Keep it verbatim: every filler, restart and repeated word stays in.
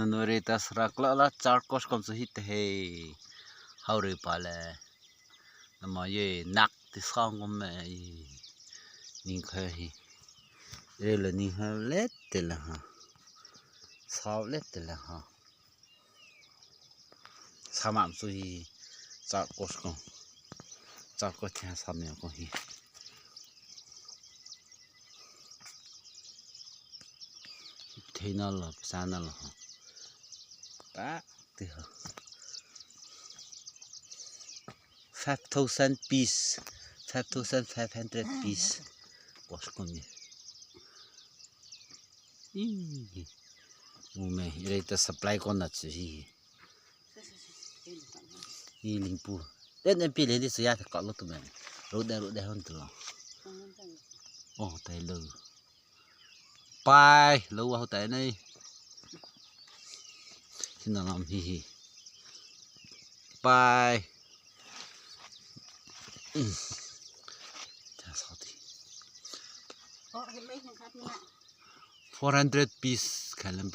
Nore ta saraklala Charkos kom su hithei. Haore pale. Nama ye nak ti sangkom me. Ningkha hi. Rela ningkha let tela ha. Sao let tela ha. Samam su hi. Charkos kom. Charkos thia samya kom hi. Theina lo, sana lo. Ta, ti ho. Five thousand piece, five thousand five hundred piece. Kos kom ni. Ih. Ume, ire ta supply kona chu hi. Hi lingpu. Then M P le di suya ta kalo tu me. Ro de, ro de hon tu lo. Oh, tai lo. Pai, lo wa tai nai. Sina lam hi hi. Pai. Mm. Ta sa ti. Four hundred piece khalam